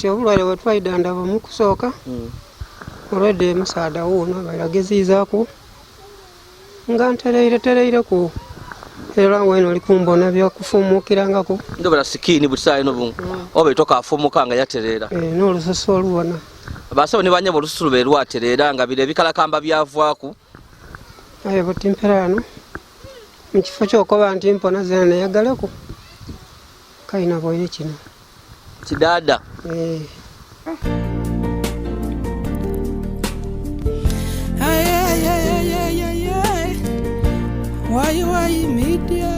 Kati obulwaire bwe twaidhandhaba mu kusooka, olwedha omusaadha wuuno abaire ageziizaaku nga ntereire tereireku era weena oli kumbona byakufuumuukirangaku. Ndobera sikiini buli sawa eno oba tokafuumuka nga yatereera. N'olususu olubona. Basebo ni banyabo olususu lube lwatereera nga bino ebikalakamba byavaaku. Aye buti mperaano mu kifo ky'okoba nti mpona zeena neyagaleku, kale naboine kino. Kidaada. Why media?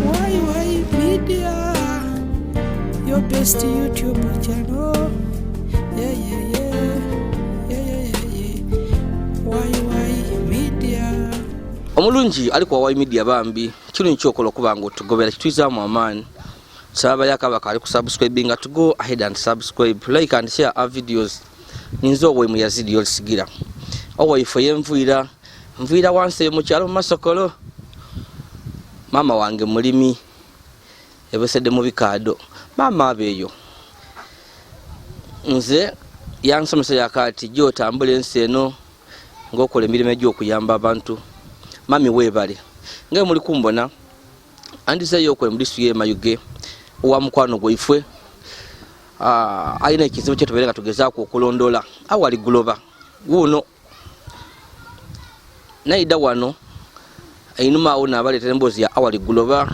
Why media? Your best YouTube channel. Yeah, yeah, yeah. Yeah, yeah, yeah, yeah. Why media? Omulungi ali ku Why Media bambi kirungi kyokola okuba nga otugobera kitwizaamu amaani. Nsaba yakaba kali ku subscribing to go ahead and subscribe, like and share our videos. Ninze owe Yazidi Yolisigira. Owe ifo yenvuira nvuira wansi mu kyalo mu masokolo. Mama wange mulimi ebesedde mu bikaado. Mama abeeyo nze yansomesa yakati gyotambula ensi eno ng'okola emirimu egy'okuyamba abantu. Mami weebale nga muli kumbona andizeeyo okwe mu disitulikiti y'e Mayuge owa mukwano gwaifwe alina ekizibu kyetubeere nga tugezaaku okulondoola awali guloba wuuno naida wano einuma awo naabaleetera emboozi ya awali guloba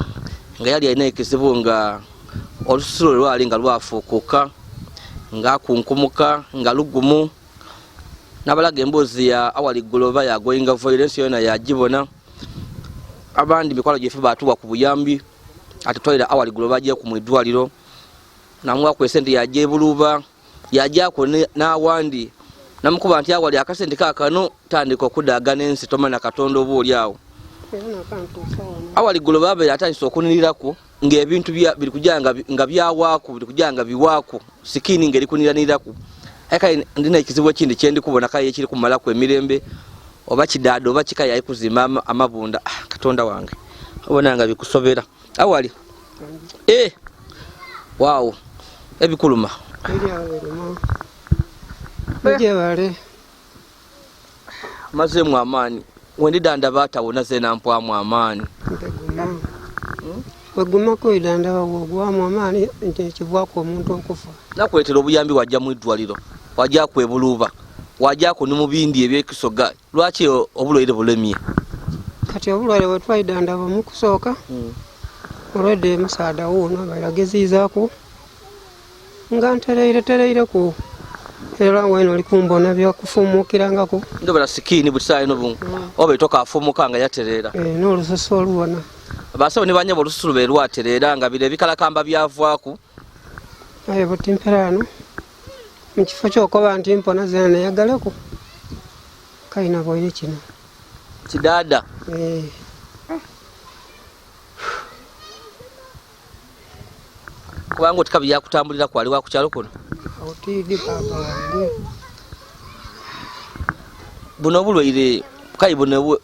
nga yali alina ekizibu nga olususu lwe lwali nga lwafuukuka nga akunkumuka nga lugumu. Nabalaga emboozi ya awali guloba ya goinga violence yona yagibona. Abandi mikwano gyaife batuwa ku buyambi atutwalira awali guloba aje ku mwidwaliro namuwaku esente yaja ebuluba yajako n'awandi namukuba nti awali akasente kakano tandika okudagana ensi tomanya Katonda oba oli awo. Awali guloba abeera atandise okuniriraku ng'ebintu biri kuja nga byawaaku biri kuja nga biwaaku sikiini ng'eri kuniraniraku. Aye kale ndina ekizibu ekindi kyendi kubona kale ekiri kumalaku emirembe oba kidaada oba kika yali kuzimba amabunda. Katonda wange obona nga bikusobera awali waawo ebikuluma mazeemu amaani wendidandaba atawona zeena mpwamu amaani. Wegumako idandaba wogwamu amaani nti ekivaaku omuntu okufa. Nakuleetera obuyambi wajja mu iddwaliro wajjaku ebuluuba wajjaku ni mu bindi ebyekisoga lwaki obulwaire bulemye? Kati obulwaire bwe twaidandaba mu kusooka olwedha omusaadha wuuno abaire ageziizaaku nga ntereire tereireku era weena oli kumbona byakufuumuukirangaku. Ndobera sikiini buli sawa eno oba tokafuumuka nga yatereera. N'olususu olubona. Basebo ni banyabo olususu lube lwatereera nga bino ebikalakamba byavaaku. Aye buti mperaano mu kifo ky'okoba nti mpona zeena neyagaleku kale naboine kino. Kidaada. Kubanga otikabi yakutambulira kwali wa ku kyalo kuno. Otiidi baba wange. Buno obulwaire kale buno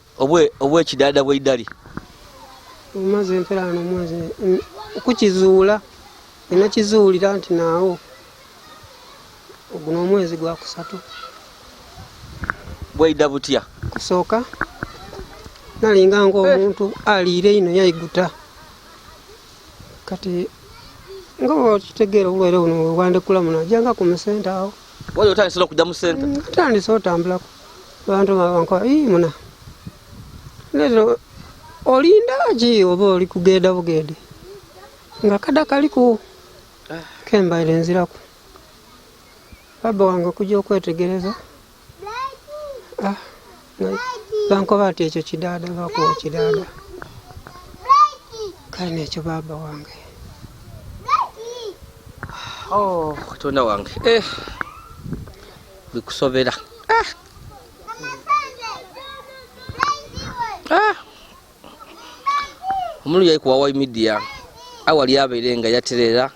obw'ekidaada bw'eidali. Omaze emperaano omwezi okukizuula nakizuulira nti naawo guno omwezi gwa kusatu. Bwaida butya? Kusooka nalinga ng'omuntu aliire ino yaiguta. Kati nga bw'okitegeera obulwaire buno bwe bwandekula muno ajanga ku musente awo. Wali otandise n'okujja mu sente? Atandise otambulaku. Abantu bankoba ii muna. Leero olinda ki oba oli kugenda bugende? Nga kada kaliku kembaire nziraku. Baba wange okujja okwetegereza bankoba ati ekyo kidaada bakuwa kidaada. Kale n'ekyo baba wange. Oh, Katonda wange. Bikusobera. Omulungi ali ku Why Media awali abeere nga yaterera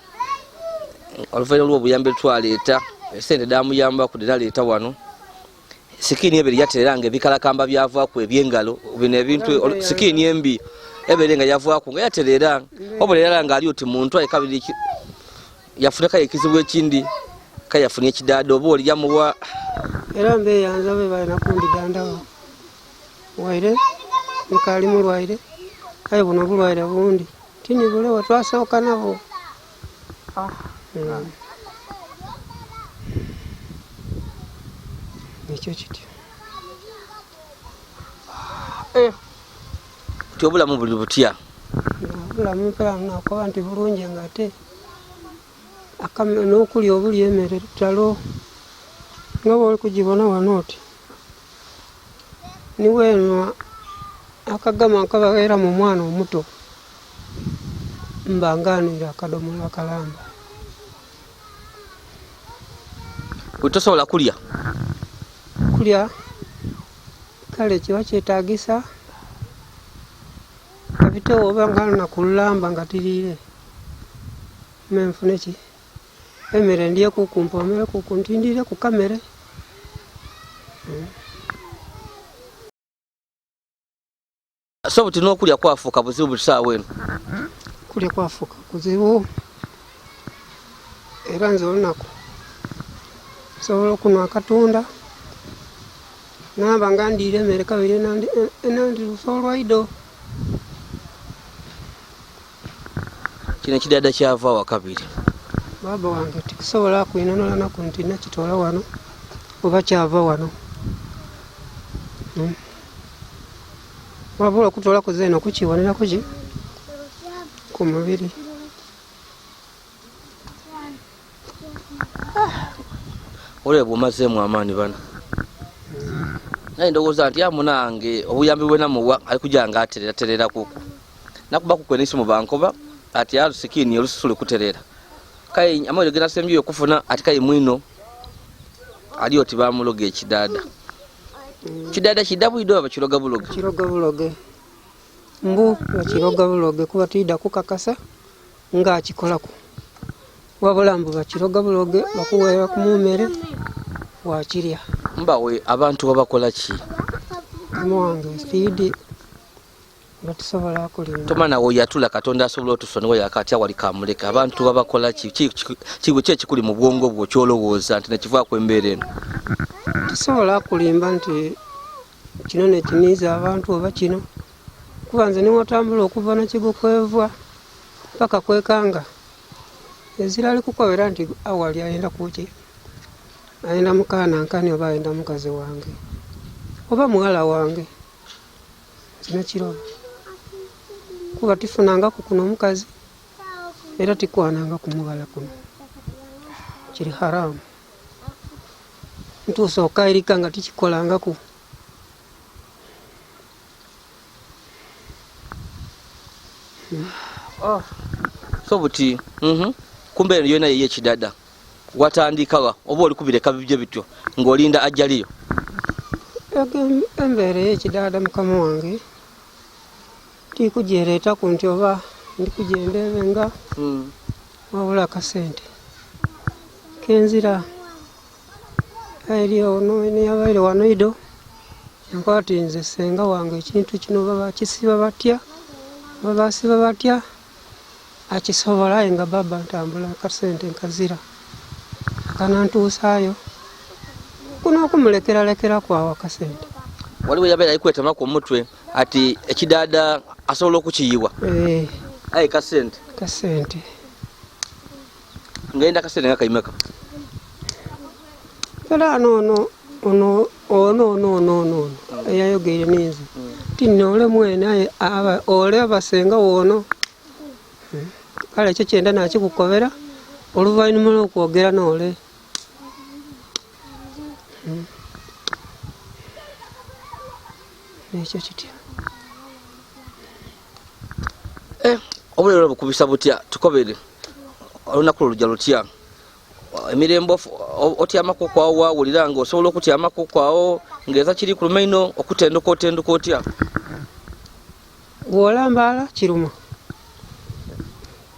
oluvannyuma lw'obuyambi twaleeta esente damuyambaku dhenaleeta wano. Sikiini ebiri yaterera nga ebikalakamba byavaaku eby'engalo bino ebintu sikiini embi. Ebeere nga yavaaku nga yatereera wabula era nga ali oti muntu aye kabiri yafunekayo ekizibu ekindi kaye yafunye ekidaada oba oli yamuwa. Era mbeyanza be balina kundidandaba waire nkaali mulwaire aye buno obulwaire bundi tini bule wetwasooka nabo. Ekyo kityo. Ti obulamu buli butya? Obulamu mpera nakoba nti bulungi nga ate n'okulya obulya emmere lutalo nga bw'oli kugibona wano oti niwenwa akagama akabagheramu omwana omuto mba nga nwire akadomola akalamba. Tosobola kulya? Kulya kale kiba kyetagisa abitewo oba nga lunaku lulamba nga tiriire me nfune ki emmere ndyeku kumpomereku ntindiire ku kamere. So buti n'okulya kwafuuka buzibu buli saawa eno? Kulya kwafuuka kuzibu era nze olunaku nsobola okunwa akatunda naba nga ndiire emmere kabiri enandirusa olwaido. Kino ekidaada kyava wa kabiri? Baba wange tikusobola kwinonora naku nti nakitoola wano oba kyava wano. Wabula okutoola kuzeeno kukibonera kuki ku mubiri. Olwo bw'omazeemu amaani bano. Naye ndowooza nti amunange obuyambi bwe namuwa ali kuja nga atereraterera kuku. Nakuba ku enisimu bankoba ati alusikini olususu lukuterera. Kaye amawulire ge nasembyeyo okufuna ati kaye mwino ali oti bamuloga ekidaada. Kidaada kidda bwido oba bakiroga buloge? Kiroga buloge. Mbu bakiroga buloge kuba twida kukakasa nga akikolaku. Wabula mbu bakiroga buloge bakuweera ku mmere wakirya. Mbawe abantu babakola ki? Mukama wange siidi nga tusobola kulimba. Tomana wo yatula Katonda asobola otusonyiwa yakati awali kamuleka. Abantu babakola ki? Ki ekikuli mu bwongo bwo ky'olowooza nti nekivaako embeera eno? Tusobola kulimba nti kino nekiniiza abantu oba kino. Kuba nze niwotambula okuva nakigo kwevwa paka kwekanga. Ezira ali kukobera nti awali ayenda kuki? Ayenda mukaana nkani oba ayenda mukazi wange oba muwala wange. Kino kiroba. Kuba tifunangaku kuno omukazi era tikwananga ku mughala kuno. Kiri haramu. Ntuusa okairika nga tikikolangaku. So buti kumbe eno yona yeye ekidada watandikawa oba oli kubireka bibye bityo ng'olinda ajjaliyo? Embeera ey'ekidaada mukama wange tikujereetaku nti oba ndikugenda ebe nga wabula akasente kenzira eri ono neyabaire wano ido yankoba ti nze senga wange ekintu kino bakisiba batya babasiba batya akisobola aye nga baba ntambula akasente nkazira akanantuusaayo kuno okumulekeralekera kwawo akasente. Waliwo yabeera alikwetamaku omutwe ati ekidaada asobola okukiyiwa. Aye kasente. Kasente. Ngenda kasente nga kaimeka. Era ono ono ono ono ono ono eyayogeire ninze ti nole mwene aye ole abasenga wono. Kale ekyo kyenda nakikukobera oluvannyuma lw'okwogera n'ole. Ekyo kitya. Obulero bukubisa butya tukobere olunaku lujja lutya? Emirembe otyamako kwawo wawulira nga osobola okutyamako kwawo ng'eza kiri ku lumaino okutenduka otenduka otya? Bw'olambaala kiruma,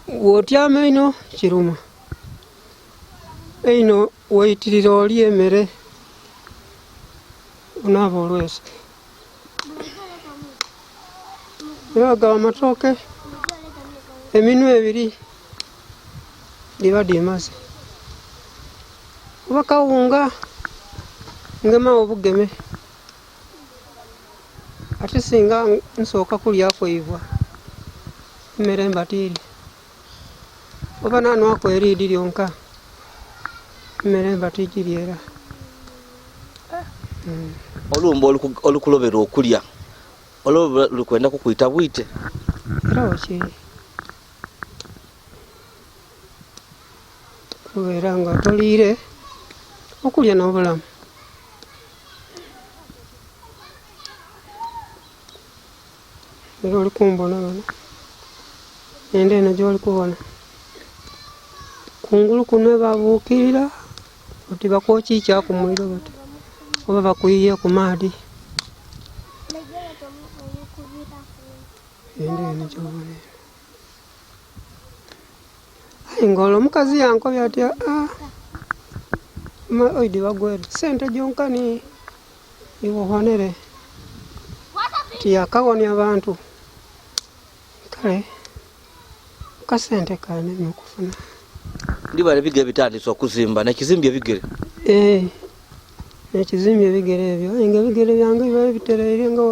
bw'otyama ino kiruma, eino weeyitirira oli emmere onaaba olwese. Era bagaba amatooke eminwe ebiri dhiba dhimaze. Oba kawunga ngemagho bugeme. Ate singa nsooka kulyaku eibwa, emmere mba tiirya. Oba nanhwaku eriidi lyonka, emmere mba tigirya era. Olumbe olukulobera okulya, olwo luli kwenda kukwita bwite. Era bwekiri. Kubeera nga toliire, okulya n'obulamu. Era oli kumbona ghano, enda eno gyoli kubona, kungulu kuno babuukirira oti bakwokikyaku muliro bati oba bakuyiyeku maadhi. Enda eno gyobona eno. Aye nga ole omukazi yankobye ati aa oidhi bagwere sente gyonkani iwe obonere nti yakaghonia abantu. Kale akasente kanemye okufuna. Ndibala ebigere bitandise okuzimba, nekizimbye ebigere? Ee, nekizimbye ebigere ebyo aye nga ebigere byange bibaire bitereire nga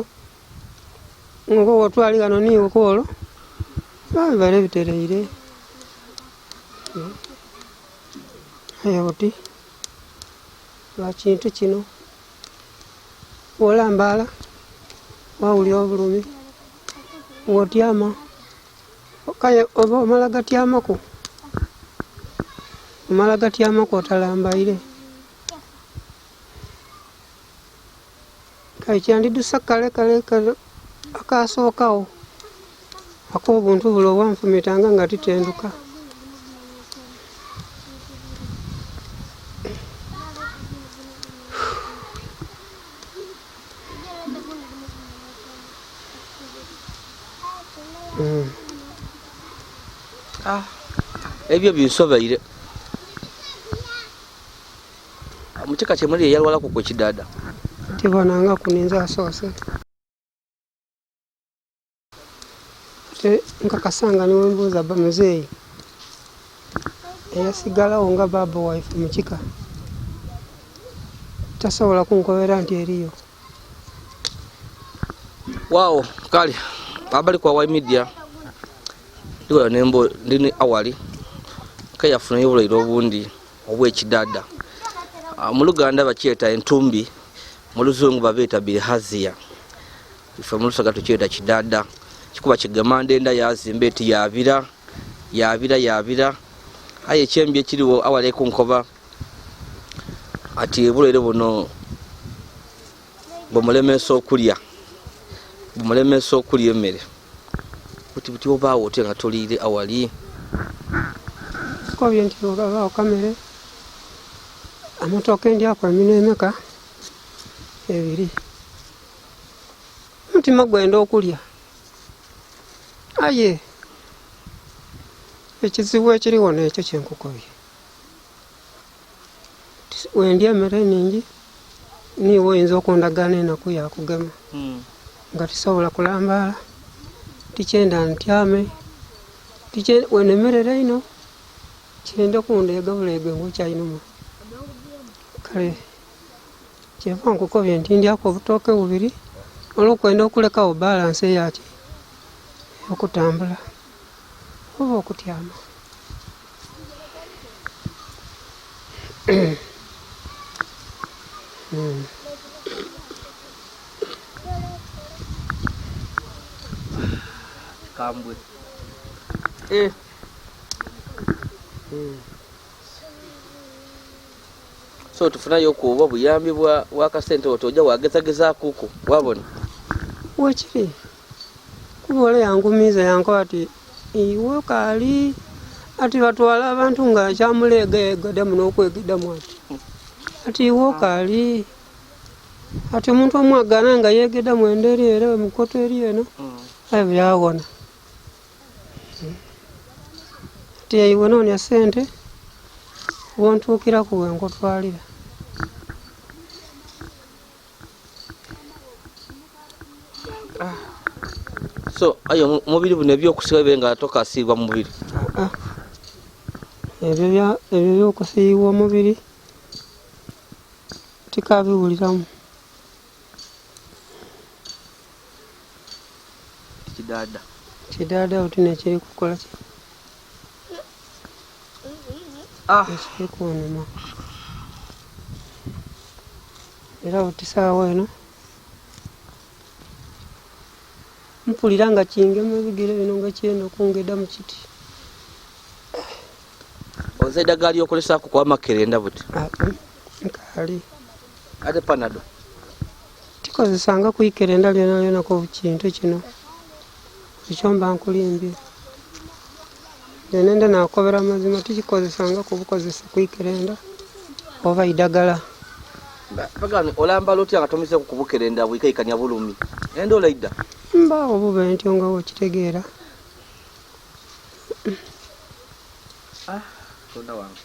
nga bwotwali ghano niiwe kwolwo biba bibaire bitereire. Aye buti lwa kintu kino bwolambaala wawulira obulumi, bwotyama kale oba omala gatyamaku, omala gatyamaku otalambaire. Kale kyandidhusa kale kale kale akasookagho ak'obuntu bule obwanfumitanga nga titenduka. Ebyo binsobeire. Mu kika kye muli eyalwalaku ku kidaada? Tibonangaku ninze asoose. Ate nkakasa nga ni bwembuuza muzeeyi eyasigalagho nga bbaabba waife mu kika, tasobola kunkobera nti eriyo. Waawo kale abali kwa Y Media ndi ghano ndi ni Awali keyafunayo obulwaire obundi obw'ekidada. Mu Luganda bakyeta entumbi, mu Luzungu babeeta bilharzia. Ife mu Lusoga tukyeta kidada. Kikuba kigema ndenda yazimba eti yabira, yabira, yabira. Aye ekyembi ekiriwo awali kunkoba ati obulwaire buno bumulemesa okulya, bumulemesa okulya emmere. Buti buti obaagho otya nga toliire awali? Nkobye nti bweghabagho kamere, amatooke ndyaku eminwe emeka? Ebiri. Omutima gwenda okulya aye ekizibu ekirigho n'ekyo kyenkukobye. Bwendya emere eningi niiwe oyinza okundagaana enaku yakugema nga tisobola kulambaala, tikyenda ntyame, bwenemerera einho kyenda kundhega buleege ng'okyainhuma. Kale kyenva nkukobye nti ndyaku obutooke bubiri olw'okwenda okulekagho balansi eyaki, ey'okutambula oba okutyama. Kikambwe. So tufunayo ku oba obuyambi bwa kasente oti oja wagezagezakuku wabona. Bwekiri kuba ole yangumiiza yankoba ati iwe okaali ati batwala abantu nga akyamuleegayeegadamu n'okwegedamu ati ati iwe okaali ati omuntu omwagaana nga yeegedamu enda eri ere emikoto eri eno aye byaghona. Ati iwe noonia sente bwontuukiraku bwenkutwalira. So aye omubiri buno ebyokusiiwa bibe nga tokasiibwa mu mubiri. Ebyo ebyokusiibwa omubiri tikabiwuliramu. Kidaada. Kidaada oti nekiri kukola ki? Ekiri kunuma. Era oti saawa eno mpulira nga kingema ebigere bino nga kyenda okungeda mu kiti. Oza eddagala lyokolesaku kwa makerenda buti? Nkaali. Ate panado? Tikozesanga kwikerenda lyona lyona ku kintu kino. Ekyo mba nkulimbye. Nze nenda nakobera amazima tikikozesanga kubukozesa kwikerenda oba idagala. Bagano olambala otya nga tomize ku bukerenda bwikaikanya bulumi? Enda olaidda? Mbaawo bube ntyo nga wokitegeera. Tonda wange.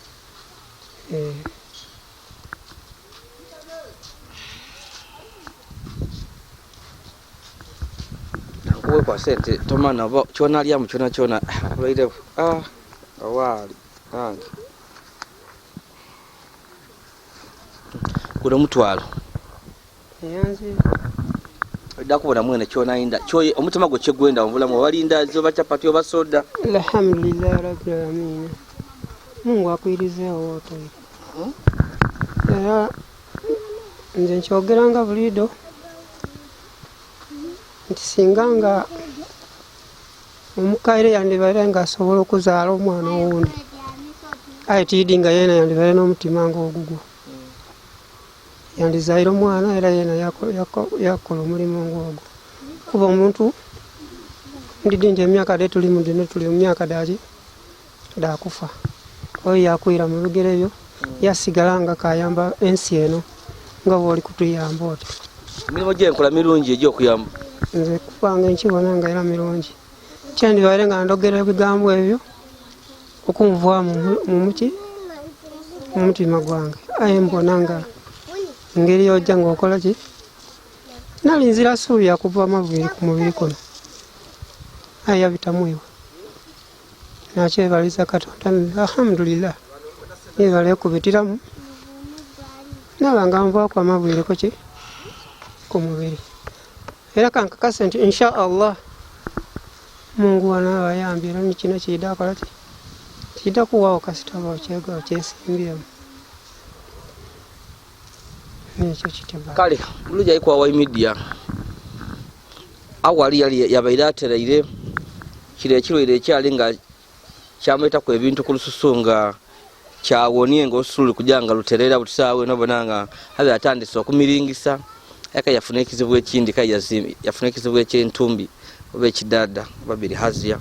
Nkuwe kwa sente tomana oba kyonalyamu kyona kyona obulaire awaali nange. Guno mutwalo. Eyanze. Ojja kubona mwene kyonayinda kyoye omutima gwo kyegwenda mu bulamu oba lindazi oba chapati oba soda. Alhamdulillah rabbil alamin. Mungu akwirizeewo otoire. Era nze nkyogeranga buliido nti singa nga omukaire yandibaire nga asobola okuzaala omwana owundi, aye tiidi nga yeena yandibaire n'omutima nga ogugwo. Yandizaire omwana era yeena yakola omulimu ng'ogwo. Kuba omuntu ndidi nti emyaka de tuli mu dino tuli mu myaka daki dakufa. Oyo yakwira mu bigere byo yasigala nga kayamba ensi eno nga bw'oli kutuyamba oti. Emirimu gy'enkola mirungi egy'okuyamba. Nze kubanga nkibona nga era mirungi. Kyandibaire nga ndogera ebigambo ebyo okunvaamu mu mutima gwange. Aye mbona nga engeri y'ojja ng'okola ki nali nzira ssuubi yakuva amaviri ku mubiri kuno. Aye yabitamu iwe. Nakyebaliza Katonda alhamdulillah. Yeebale okubitiramu naba nga nvaako amaviri ku ki ku mubiri. Era kankakase nti insha Allah Mungu anaabayambye era ni kino kiyida akola ki kiyida kuwaawo kasita oba okyega okyesimbyemu. Nekyo kityo. Kale bulungi ali kwa Media awali yali yabaire ateraire kiro ekirwaire ekyali nga kyamwetaku ebintu ku lususu nga kyawonie nga olususu luli kujja nga lutereera butusaawe nobona nga abe atandise okumiringisa aka yafuna ekizibu ekindi kale yafuna ekizibu eky'entumbi oba ekidaada oba bilihazia.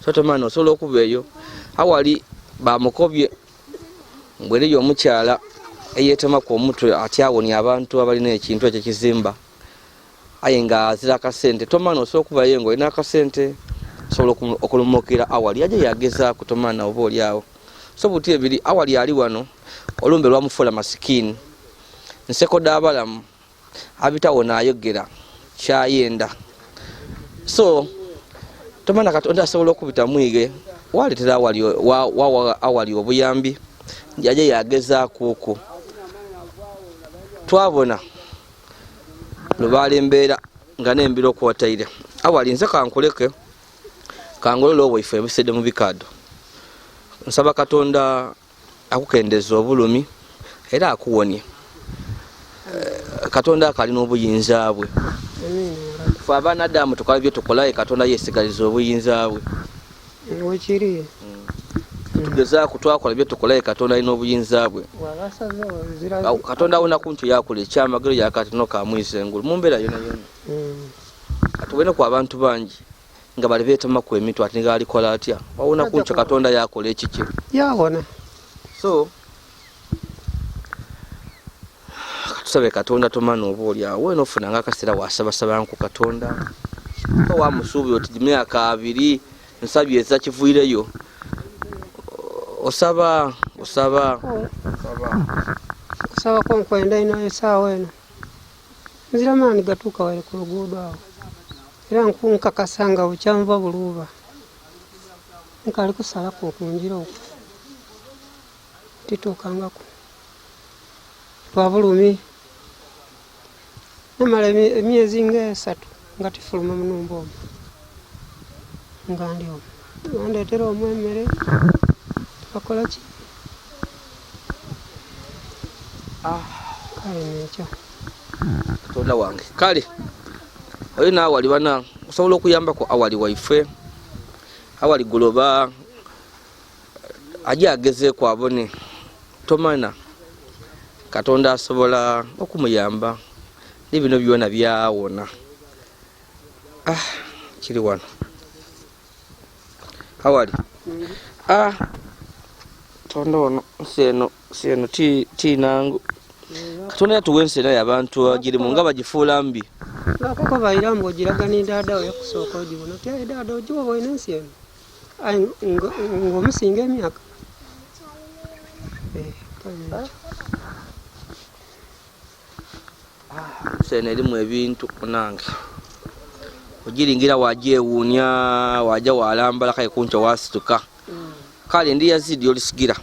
So tomana osobola okuba eyo awali bamukobye mbweriyo omukyala eyeetemaku omutwe atyawonia abantu abalina ekintu ekyo ekizimba aye nga azira akasente. Tomana osobola okuba eyo nga olina akasente osobola okulumukira awali aje yagezaaku tomana oba oli awo. So buti ebiri awali ali wano olumbe lwamufuula masikini. Nseko d'abalamu abitawo n'ayogera kyayenda. So tomana Katonda asobola okubita mwige waletera awali awali obuyambi aje yagezaaku okwo. Twabona lubaala embeera nga n'embiro okwotaire awali nze kankuleke kangolole obwaife ebisedde mu bikaado. Nsaba Katonda akukendeza obulumi era akuwonie. Katonda akalina obuyinza bwe. Ffe abaana tukola bye tukola, Katonda yeesigaliza obuyinza bwe. Wekiri. Tugezaaku twakola bye tukola, Katonda alina obuyinza bwe. Katonda awona ku nkyo yakola ekyamagero yakati no kamwiza engulu mu mbeera yona yona. Kati ku abantu bangi nga bali beetemaku emitwe ati nga alikola atya. Wawona ku nkyo Katonda yakola ekikye. Yawona. So katusabe Katonda tomana oba oli awo wena ofunanga akaseera wasabasabanku Katonda. Wamusuubira oti myaka 2 nsabye eza kivuireyo. Osaba osaba okusaba ko nkwenda ino essaawa eno nzira maani gatuuka were ku luguudo awo. Era nkunkakasa nga bukyanva buluuba nkaali kusalaku ku ngira okwo tituukangaku lwa bulumi. Namala emyezi nga esatu nga tifuluma mu nhumba omwo nga ndi omwo. Bandhetera omwo emere tibakola ki kale n'ekyo. Katonda wange kale oyo naawali bana osobola okuyambaku awali waife awali guloba aje agezeeku abone tomana Katonda asobola okumuyamba ni bino byona byawona. Ah, kiri wano awali ah Katonda ono nsi eno nsi eno ti ti nangu Katonda yatuwa ensi eno aye abantu agirimu nga bagifuula mbi. Bakukoba ira mbu ogiraga ni dhaadha wo eyakusooka ogibona oti aye dhaadha ogiwa oboine ensi eno aye nga omusinga emyaka. Eh, kale ekyo. Ensi eno erimu ebintu munange ogiringira wagyewuunia waja walambala kale kunkyo wasituka. Kale ndi Yazidi olisigira.